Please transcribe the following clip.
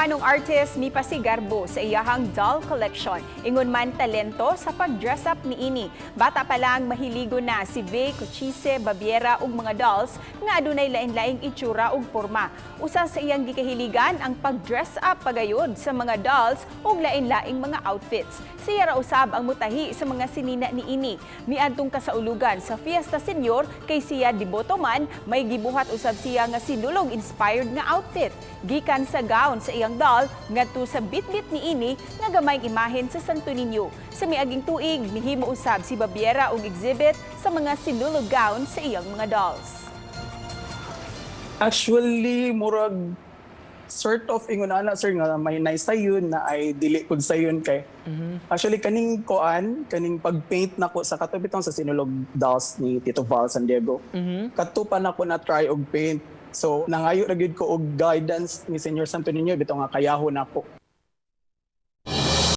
Cebuanong artist mipasigarbo sa iyahang doll collection. Ingon man talento sa pag-dress up niini. Bata pa lang, mahiligo na si Vey Cochise Babiera og mga dolls nga adunay lain-laing itsura ug porma. Usa sa iyang gikahiligan ang pag-dress up pagayod sa mga dolls ug lain-laing mga outfits. Siya ra usab ang mutahi sa mga sinina niini. Miadtong kasaulugan sa Fiesta Senior kay siya deboto man, may gibuhat usab siya nga Sinulog inspired nga outfit. Gikan sa gown sa iyang doll ngadto sa bitbit niini nga gamayng imahen sa Santo Niño. Sa miaging tuig, mihimo usab si Babiera og exhibit sa mga Sinulog gown sa iyang mga dolls. Actually, murag sort of ingon ana, sir, nga may nice sayon na ay dili pud sayon kay actually kaning koan, kaning pag-paint nako sa kato bitong sa Sinulog dolls ni Tito Val San Diego. Kadto pa nako na try og paint. So nangayo ra gyud ko og guidance ni Senyor Santo Niño bitaw nga kayahon nako.